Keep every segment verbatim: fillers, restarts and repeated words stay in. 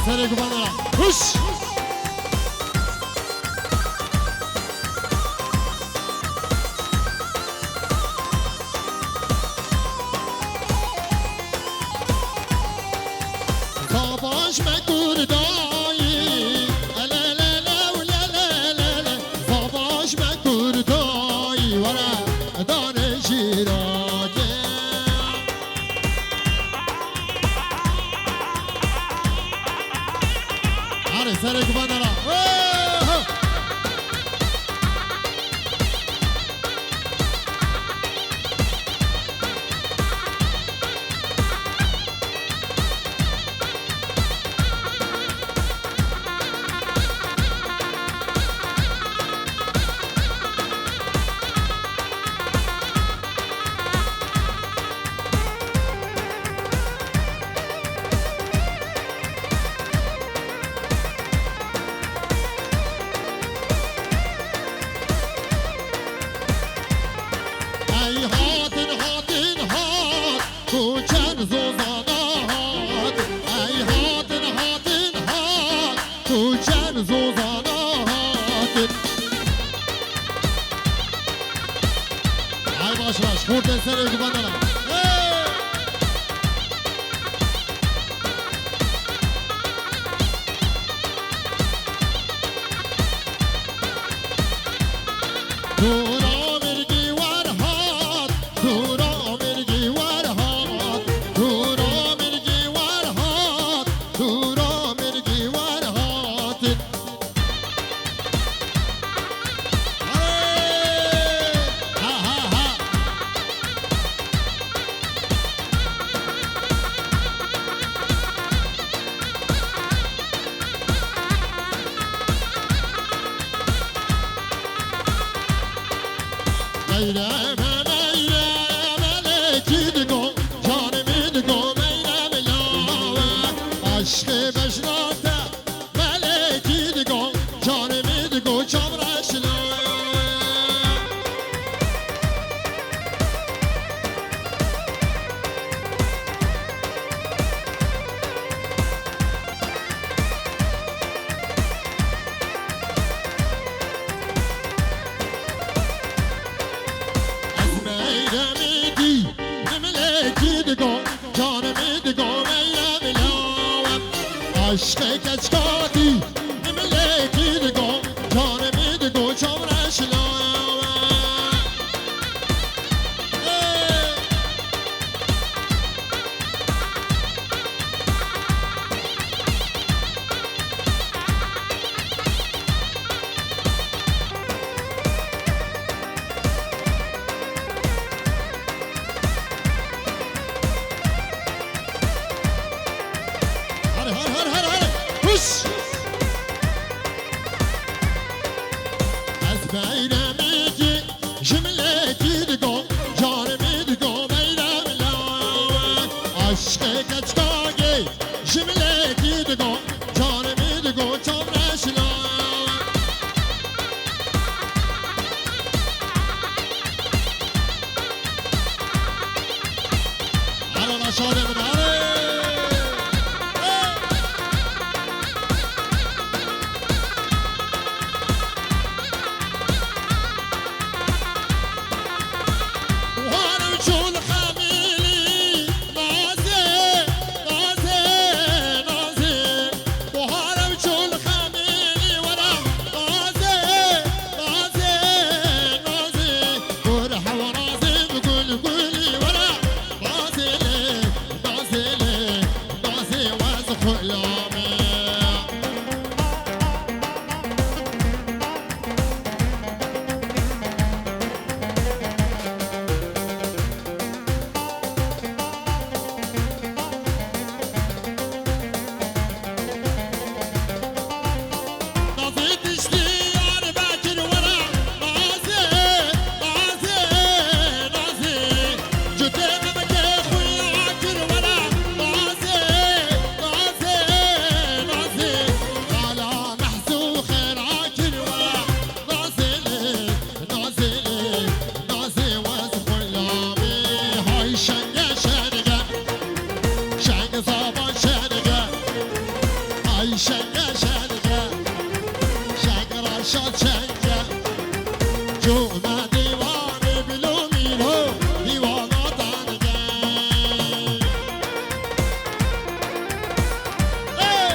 Serê guvan ra. Huş! Savaş me Kurdayî, ele le le le le le le. Savaş me Kurdayî, were dane jîrage. Are serê guvan ra. Oho! Ey hatin, hatin, hat, koçer zozana hat. Ey hatin, hatin, hat, koçer zozana hat. Ay baş baş, xortên serê guvanana. Hey! Dora mirgî wer hat, dora mirgî wer hat, dora mirgî wer hat, dora mirgî wer hat. Hey! Ha, ha, ha! Meyreme, meyreme, lêkî digo, canimî digo, meyreme lawe. Aşkê bejna te, Melekî digo, canê min digo, çavreş la. Ez meyremî dî, milekî digo, Canê min digo meyrem lawe, aşqê keçkatî, milekî digo, canê min digo çavreş lawe. Ê! Hare, hare, hare, hare, hare. Huş! Ez meyremî dî, ji milekî digo, canê min digo meyrem lawe. Aşqê keçkagê, ji milekî digo, canê min digo çavreş lawe. Erana şadê min, erê! Buhar û çûl xemîlî, nazê, nazê, nazê. Buhar û çûl xemîlî were, nazê, nazê, nazê. Gur hewa nazê, gul gulî were, nazê lê, nazê lê, nazê wez xulamê. Nazê tiştî yar vekir were, nazê, nazê, nazê. Cutê memekê xuya kir were, nazê, nazê, Şenge şenge, şenge raşa şenge. Cûme dîwanê bilo mîlo, dîwana tenge. Hey!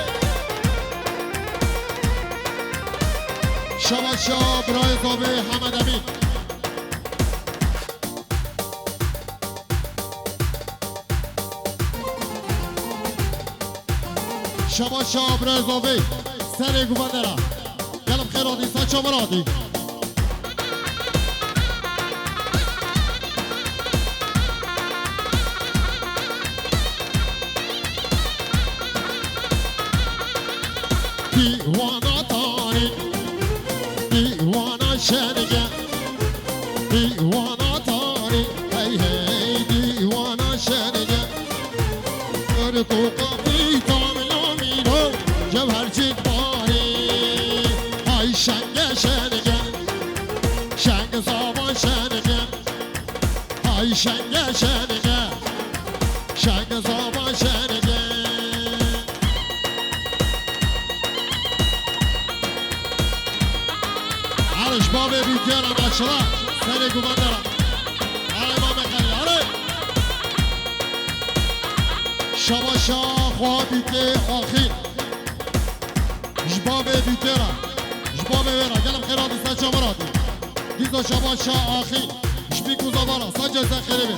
Şabaşa birayê zavê Hemed Emîn. Şabaşa birayê zavê serê guvendera. Gelim xêr hatî, ser çavan hatî. Dîwana tarî, dîwana şenge, dîwana tarî, hey hey, dîwana şenge. Erko qafî tamilo mîlo, cewhercik barî. Ay şenge şenge, şenge zava şenge. Ay şenge şenge, şenge zava şenge. Arê ji bavê bîkera maşala, serê guvendera. Arê mame xelî, arê. Şabaşa xwe bîkê axî. Ji bavê bîkera, ji bavê wê re. Gelim xêr hatî, ser çavan hatî. Dîsa şabaşa axî. Ji bîk û zavara, ser cê ser xêrê be.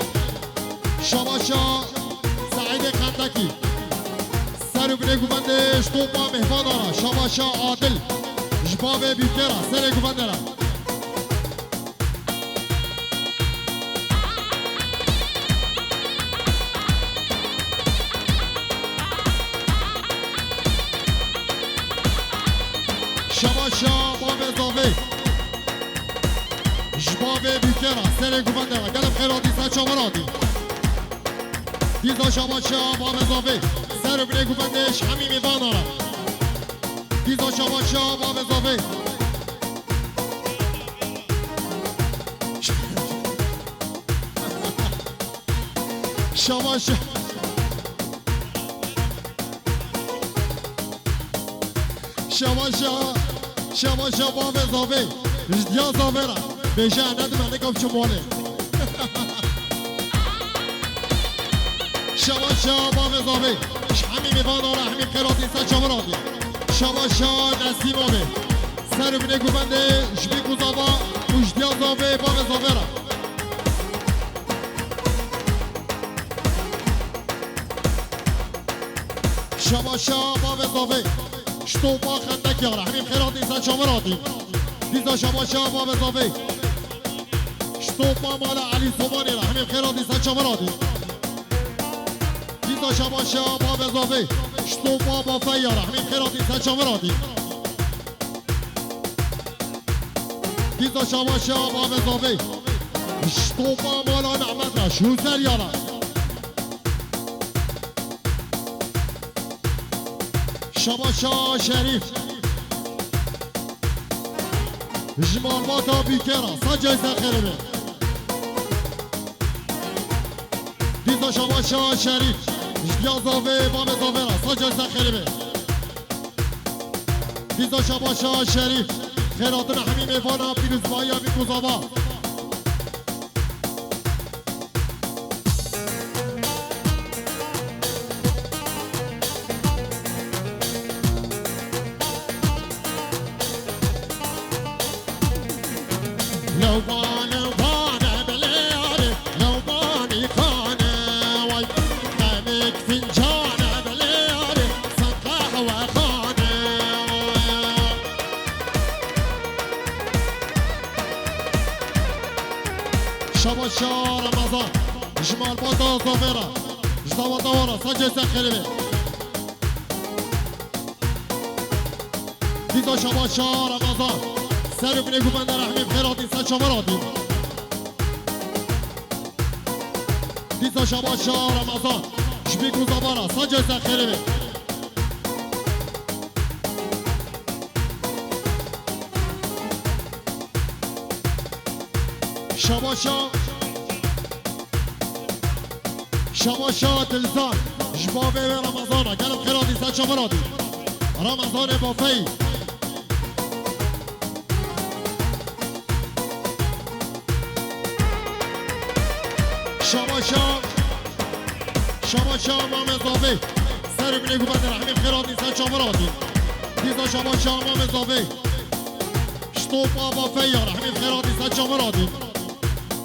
Şabaşa Seîdê Xendekî. Ser û binê guvendê ji topa mêhvana re. Şabaşa Adil. Ji bavê bîkera, serê guvendê re. Şabaşa bavê zavê. Ji bavê bîkera, serê guvendera. Gelim xêr hatî, ser çavan hatî. Dîsa şabaşa bavê zavê. Ser û binê guvendê ji hemî mêvana re. Dîsa şabaşa bavê zavê. Şabaşa. Şabaşa. Şabaşa bavê zavê. Ji diya zavê re. Bêje ne dime ne gap çi mole. Şabaşa bavê zavê. Ji hemî mêvana re hemî xêr hatî, ser çavan hatî. Şabaşa Nesîma be. Ser û binê guvendê ji bîk û zava û ji diya zavê bavê zavê re. Şabaşa bavê zavê. Ji topa Xendekê re hemî xêr hatî, ser çavan hatî. Dîsa şabaşa bavê zavê. Ji topa mala Elî Somanê re hemî xêr hatî, ser çavan hatî. Dîsa şabaşa bavê zavê. Ji topa Bafeya re hemî xêr hatî, ser çavan hatî. Dîsa şabaşa bavê zavê. Ji topa mala Nehmet re, ji Hûseriya re. Şabaşa Şerîf. Ji malbata Bîkera, ser cê ser xêrê be. Dîsa şabaşa Şerîf. Ji diya zavê, bavê zavê re, ser cê ser xêrê be. Dîsa şabaşa Şerîf. Xêr hatina hemî mêvana pîrozbahiya bîk û zava. Lewma, lewma ne belê arê, lewma nîxane way. Demêk fincane belê arê, sen qehwexane way. Şabaşa Remezan, ji malbata zavê re, ji dawata we re, ser cê ser xêrê be. Dîsa şabaşa Remezan, ser û binê guvende re hemî bi xêr hatî, ser çavan hatî. Dîsa şabaşa Remezan, ji bîk û zava re, ser cê ser xêrê be. Şabaşa, şabaşa Dilzar, ji bavê wê Remezana, gelek xêr hatî, ser çavan hatî. Ramazanê Bafey. Şabaşa, şabaşa Mamê Zavê. Ser û binê guvan de rehmê xêr hatî, ser çavan hatî. Dîsa şabaşa Mamê Zavê. Ştopa Bafey ya, rehmê xêr hatî, ser çavan hatî.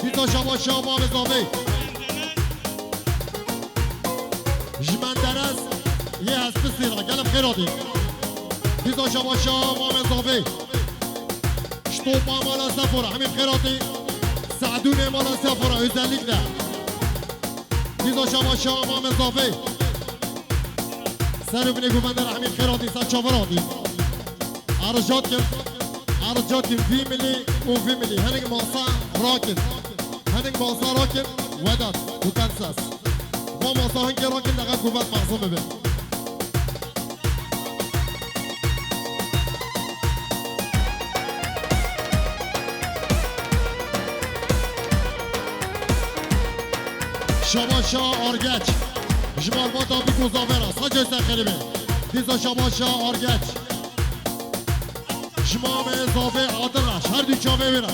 Dîsa şabaşa Mamê Zavê. Ji Menderes yê Hespistî re, gelek xêr hatî. Dîsa şabaşa Mamê Zavê. Ştopa mala Sefo re, hemî xêr hatî. Sadûnê mala Sefo re, özellikle. Dîsa şabaşa Mamê Zavê. Ser û binê guvan de re, hemî xêr hatî, ser çavan hatî. Arjat kim, arjat kim vî milî û vî milî. Hinek masa rakin. Hinek masa rakin, Vedat, Dukan Ses. Va masa hinkê rakin, deqe guvan mexzûn bibe. Şabaşa Argeç. Ji malbata Bîk û Zavê re. Saçê ser xêrê be. Dîsa şabaşa Argeç. Ji Mamê Zavê Adireş. Her du çavê wê re.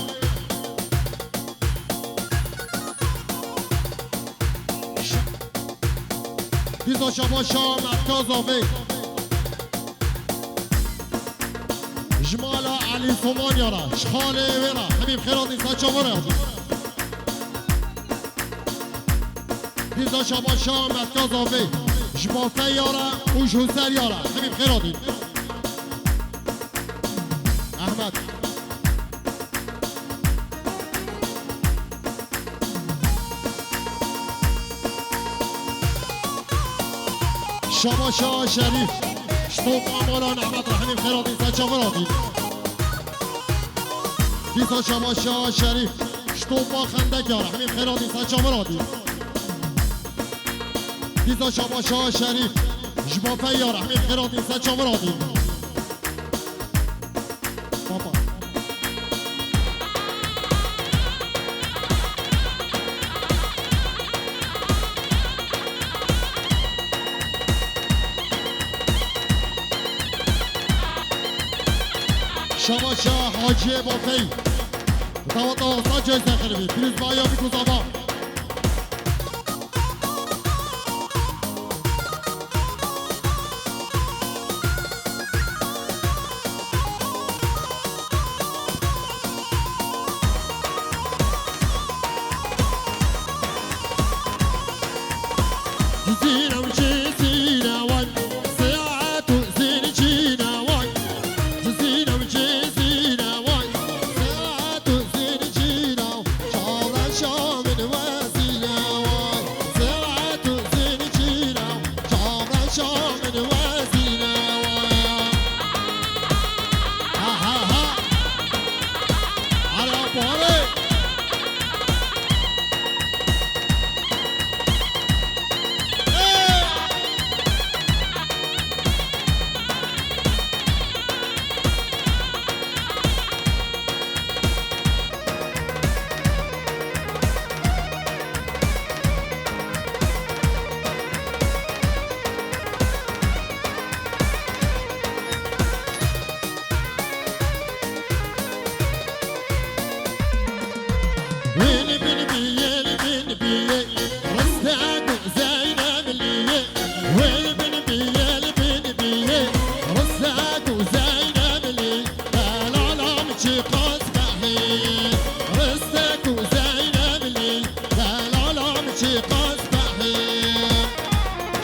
Dîsa şabaşa Merka Zavê. Ji mala Elî Somanya re, ji xalê wê re, hemî bi xêr hatî, ser çavan re hatî. Dîsa şabaşa Merka Zavê, ji Bafeya re û ji Huseriya re, hemî bi xêr hatî. Ehmed. Şabaşa Şerîf. Ştopa mala Nehmet re, hemî bi xêr hatî, ser çavan hatî. Dîsa şabaşa Şerîf. Ştopa Xendeka re, hemî bi xêr hatî, ser çavan hatî. Dîsa şabaşa Şerîf. Ji Bafeya re, hemî bi xêr hatî, ser çavan hatî. Baba. Şabaşa Haciyê Bafey. Daweta Saçê ser xêrê be. Pîrozbahiya Bîk û Zavê.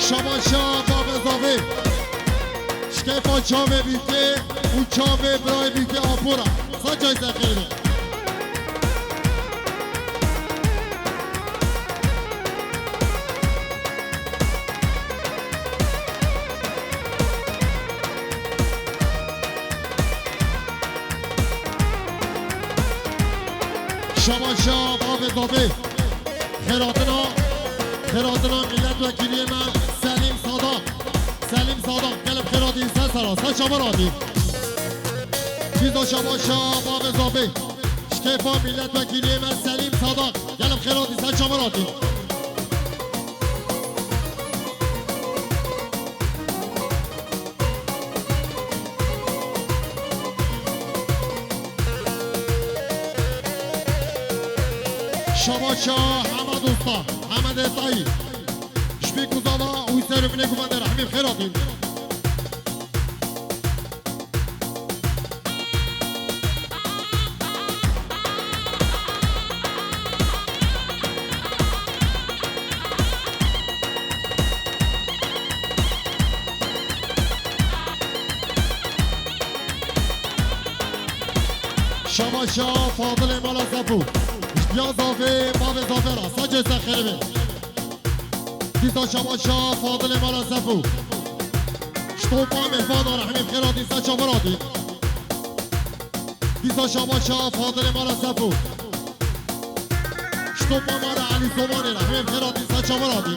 Şabaşa bavê zavê. Şkefa çavê bîkê û çavê birayê bîkê apora. Saçê ser xêrê. Şabaşa bavê zavê. Xêratina, xêratina milletvekiliyê me Selîm Sadak. Selîm Sadak, gelek xêratî ser sera, ser çavan hatî. Dîsa şabaşa bavê zavê. Şkefa milletvekiliyê me Selîm Sadak. Gelek xêratî ser çavan hatî. Şabaşa Hemed Usta, Hemedê Tayî. Ji bî ku zava û ser û binê guvendê re hemî bi xêr hatîn. Şabaşa Fadilê mala Sefo. Ji diya zafê bavê zafê re. Sacê ser xêrê be. Dîsa şabaşa Fadilê mala Sefo. Ji topa mêhvana re hemî bi xêr hatî, ser çavan hatî. Dîsa şabaşa Fadilê mala Sefo. Ji topa mala Elî Somanê re hemî bi xêr hatî, ser çavan hatî.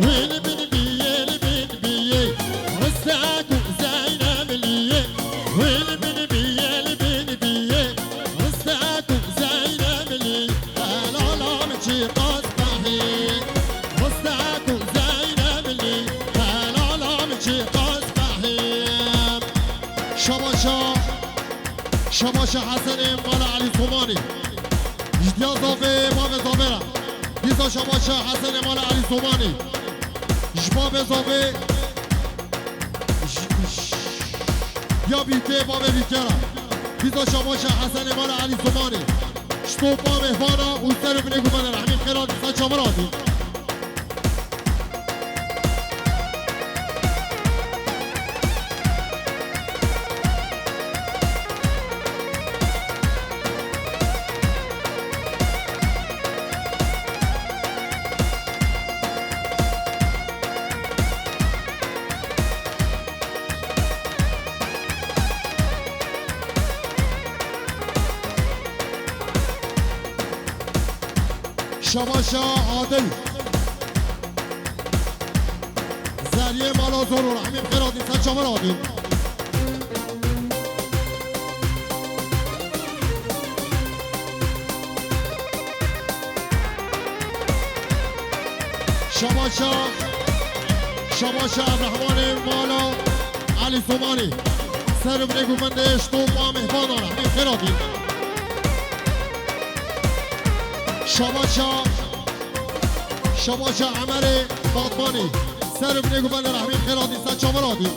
Wî li bin biyê, li bin biyê, Ristek û Zeyneb liyê. Wî li bin biyê, li bin biyê, Ristek û Zeyneb liyê. Helala min çi qas behî. Ristek û Zeyneb liyê. Helala min çi qas behî. Şabaşa, şabaşa Hesenê mala Elî Somanî. Ji diya zafê bavê zafê re. Dîsa şabaşa Hesenê mala Elî Somanî. Ji bavê zafê, ji, ji, ya bîkê bavê bîkê re. Dîsa şabaşa Hesenê mala Elî Somanî. Ji topa mêhvana û ser û binê guvene re. Hemî xêr hatî, ser çavan hatî. Şabaşa Adil. Zeriyê mala Zoro re. Hemî bi xêr hatî, ser çavan hatî. Şabaşa, şabaşa Ebrehmanê mala Elî Somanî. Ser û binê guvendê ji topa mêhvana re. Hemî bi xêr hatî. Şabaşa, şabaşa Emerê Batmanî. Ser û binê guvendê re hemî bi xêr hatî, ser çavan hatî.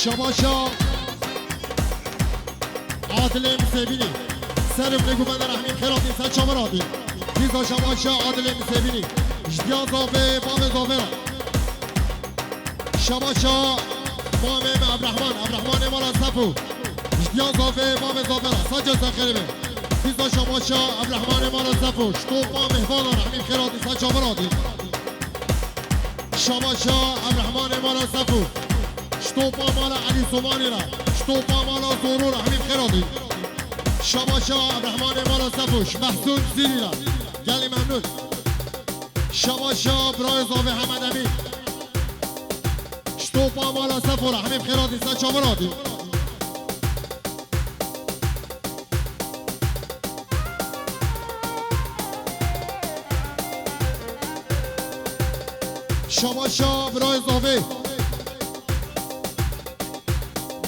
Şabaşa Adilê Misêbînî. Ser û binê guvendê re hemî bi xêr hatî, ser çavan hatî. Dîsa şabaşa Adilê Misêbînî. Ji diya zafê bavê zafê re. Şabaşa mamê me Ebrehman, Ebrehmanê mala Sefo. Ji diya zafê bavê zafê re. Sacê ser xêrê be. Dîsa şabaşa Ebrehmanê mala Sefo. Ji topa mêhvana re hemî bi xêr hatî, ser çavan hatî. Şabaşa Ebrehmanê mala Sefo. Ji topa mala Elî Somanî re. Ji topa mala Zoro re hemî bi xêr hatî. Şabaşa Ebrehmanê mala Sefo. Ji Mehsûn Cizîrî re. Gelî memnûn. Şabaşa birayê zafê Hemed Emîn. Ji topa mala Sefo re hemî bi xêr hatî, ser çavan hatî. Şabaşa birayê zafê.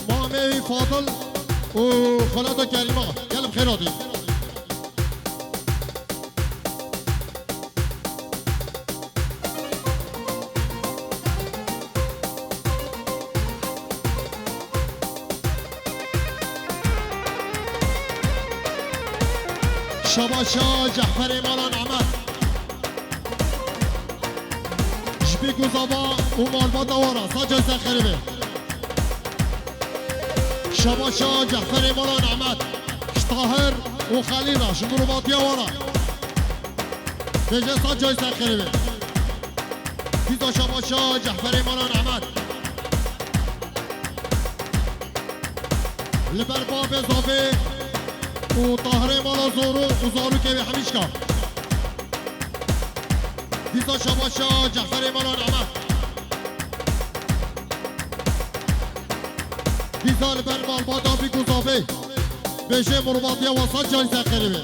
Mamê wî Fadil û xelata Kerîma. Gelin bi xêr hatî. Şabaşa Cehferê mala Nehmet. Ji bîk û zava û malbata we re. Sacê ser xêrê be. Şabaşa Cehferê mala Nehmet. Ji Tahir û Xelîl re, ji mirovatiya wan re. Bêje sed carî ser xêrê be. Dîsa şabaşa Cehferê mala Nehmet. Li ber bavê Zavê û Tahirê mala Zoro û zarokê wê Hemîşka. Dîsa şabaşa Cehferê mala Nehmet. Dîsa li ber malbata Bîk û Zavê. Bêje mirovatiya wan sed carî ser xêrê be.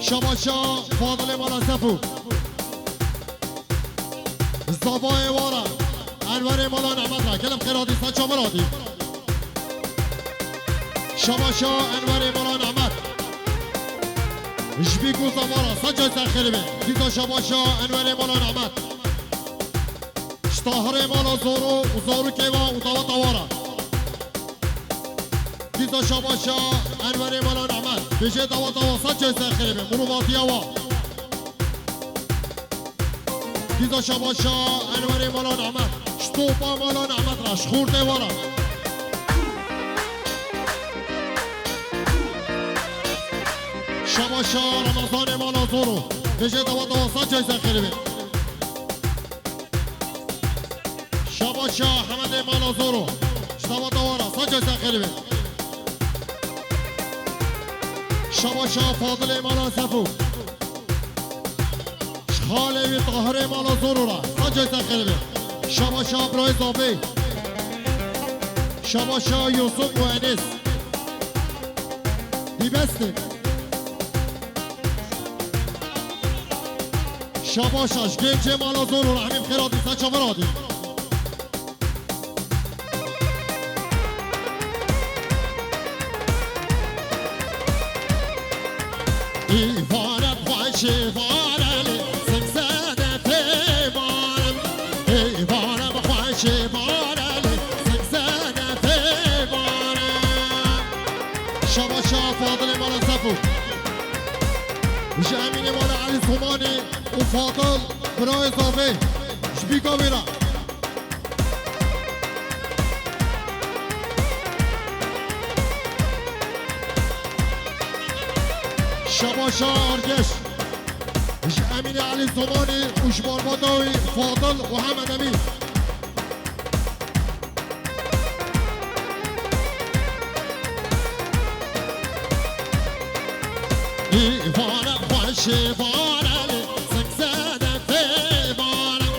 Şabaşa Fadilê mala Sefû. Zavayê wan re, Enwerê mala Nehmet re, gelek xêr hatî, ser çavan hatî. Şabaşa Enwerê mala Nehmet. Ji Bîk û Zava re, ser carî ser xêrê be. Dîsa şabaşa Enwerê mala Nehmet. Ji Tahirê mala Zoro û zarokê wa û daweta wa re. Dîsa şabaşa Enwerê mala Nehmet. Bêje daweta wa ser carî ser xêrê be. Mirovatiya wa. Dîsa şabaşa Enwerê mala Nehmet. Ji topa mala Nehmet re, ji xortê wa re. Şabaşa Remezanê mala Zoro. Bêje daweta wa ser carî ser xêrê be. Şabaşa Hemedê mala Zoro. Ji daweta wa re, ser carî ser xêrê be. Şabaşa Fadilê mala Sefû. Ji xalê wî Tahirê mala Zoro re, ser carî ser xêrê be. Şabaşa birayê Zavê. Şabaşa Yusuf û Enes. Dîbestin. Şabaşa ji gencê mala Zoro re, hemî bi xêr hatî, ser çavan hatî. Îvare bi xweşê vare lê, sing sedefê vare. Îvare bi xweşê vare lê, sing sedefê vare. Şabaşa Fadilê mala Sefû. Ji Emînê mala Elî Somanî û Fadil birayê Zavê. Ji Bîka wê re. Şabaşa Argeş. Ji Emînê Elî Somanî û ji malbata wî Fadil û Hemed Emîn. Îvare xweşê vare lê, sing sedefê vare.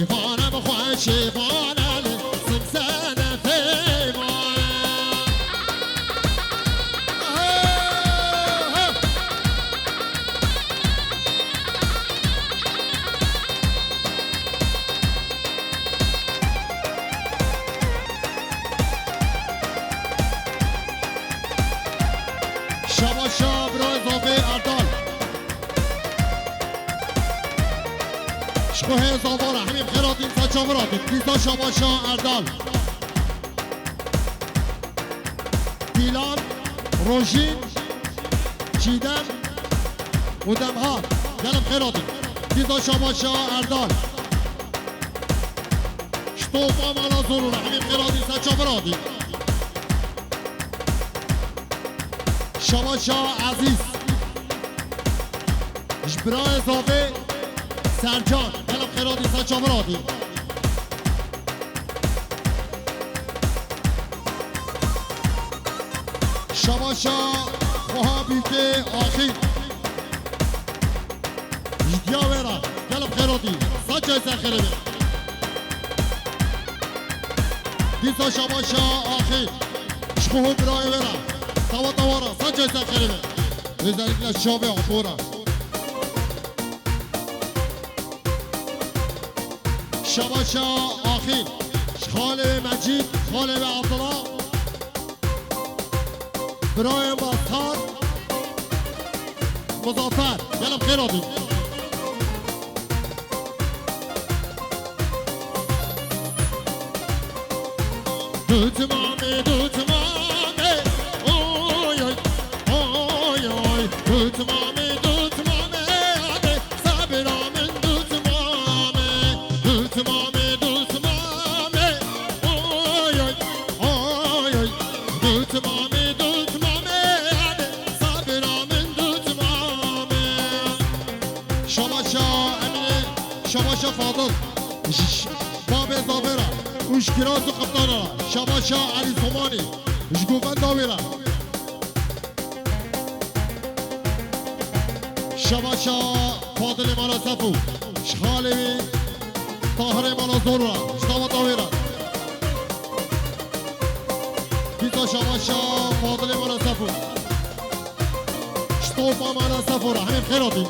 Îvare bi xweşê vare lê, sing sedefê vare. Şabaşa birayê Zavê Erdal. Ji xwe heye Zava re, hemî bi xêr hatîn, ser çavan hatîn. Dîsa şabaşa Erdal. Dîlan, Rojîn, Çîdem û Demha. Gelek xêr hatîn. Dîsa şabaşa Erdal. Ji topa mala Zoro re, hemî bi xêr hatîn, ser çavan hatîn. Şabaşa Ezîz. Ji birayê Zavê Sercan. Gelek xêr hatî, ser çavan hatî. Şabaşa Xweha Bîkê Axîn. Ji diya wê re, gelek xêr hatî. Ser çay ser xêrê be. Dîsa şabaşa Axîn. Ji xwe û birayê wê re. Tawa tawa re, ser çay ser xêrê be. Özellikle şavê Apo re. Şabaşa Axîn. Ji xalê wê Mecîd, xalê wê Abdullah. Birayê Mazhar, Muzaffer, gelek xêr hatî. Dutmamê, dutmamê, oy, oy, oy, oy. Dutmamê, dutmamê, adê, sabira min dutmamê. Dutmamê, dutmamê, oy, oy, oy, oy. Dutmamê, dutmamê, adê, sabira Şabaşa Fadil, ji, ji babê zavê re û ji kiraz û qiptana re. Şabaşa Elî Somanî, ji govenda wê re. Şabaşa Fadilê mala Sefo, ji xalê wî Tahirê mala Zor re, ji daweta wê re. Pîza şabaşa Fadilê mala Sefo. Ji topa mala Sefo re, hemî bi xêr hatî.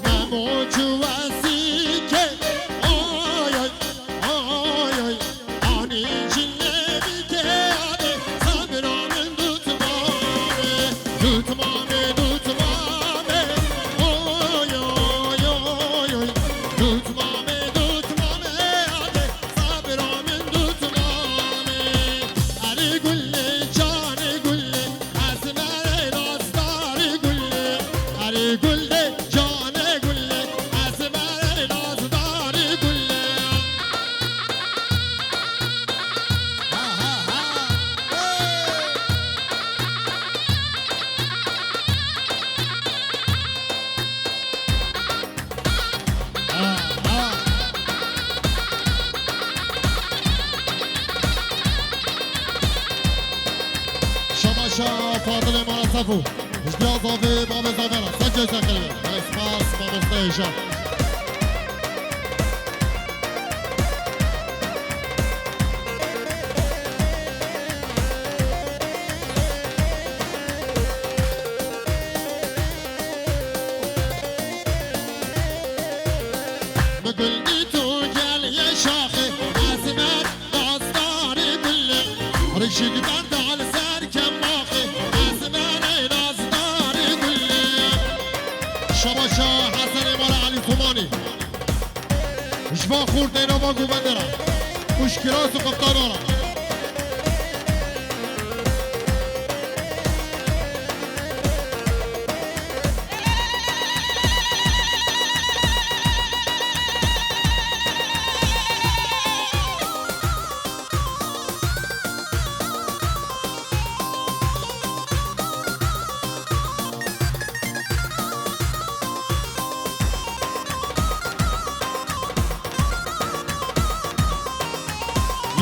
Memo çû wesîkê, ay, ay, ay, ay. Anî jinê bike, anî sabira min dutma me, dutma me, dutma me. Oy, oy, oy, oy. Dutma me, dutma me, anî sabira min dutma me. Erê gulê, canê gulê, esmerê nasdarê gulê. Erê gulê, canê gulê, esmerê nasdarê gulê. Ha, ha, ha. Hey! Şabaşa Fadilê mala Sefo. Ji diya zavê, bavê zavê re. Sence sen xeyr. Spas, mamoste hêja. Bi gul dît û gel ye şaxê, esmer nasdarê gulê. Rişik berda li ser kemaxê, esmerê nasdarê gulê. Şabaşa Hesenê mala Elî Somanî. Ji van xortê nava govendê re û ji kiraz û qiptana re.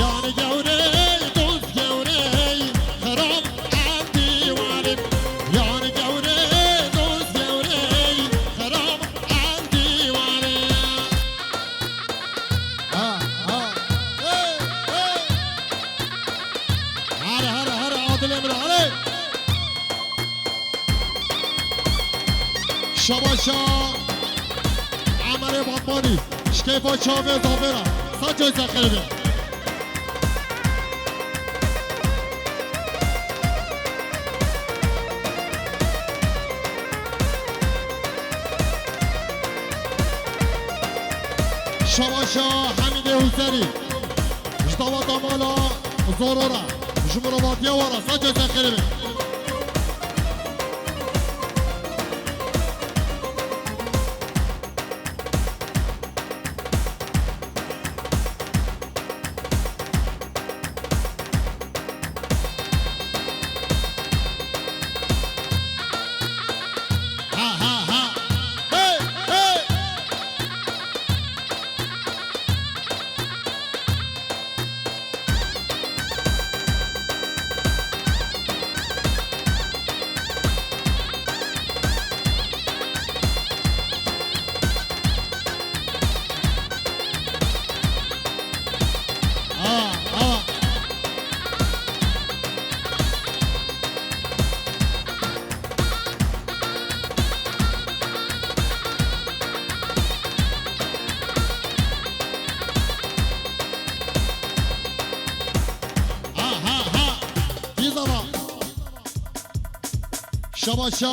Yanî gewrey, dost gewrey, xiram endî warê. Yanî gewrey, dost gewrey, xiram endî warê. Ha, ha. Hey, hey. Here, here, here, Adil Emre, here. Şabaşa Emerê Batmanî. Ji keyfa çavê zavê re. Saçê Zexrê be. Şabaşa Hemîdê Hûserî. Ji daweta mala Zoro re, ji mirovatiya we re, saçê Zexrê be. Ha, ha, ha. Hey, hey. Aa, aa. Ha, ha, ha. Dîzava. Şabaşa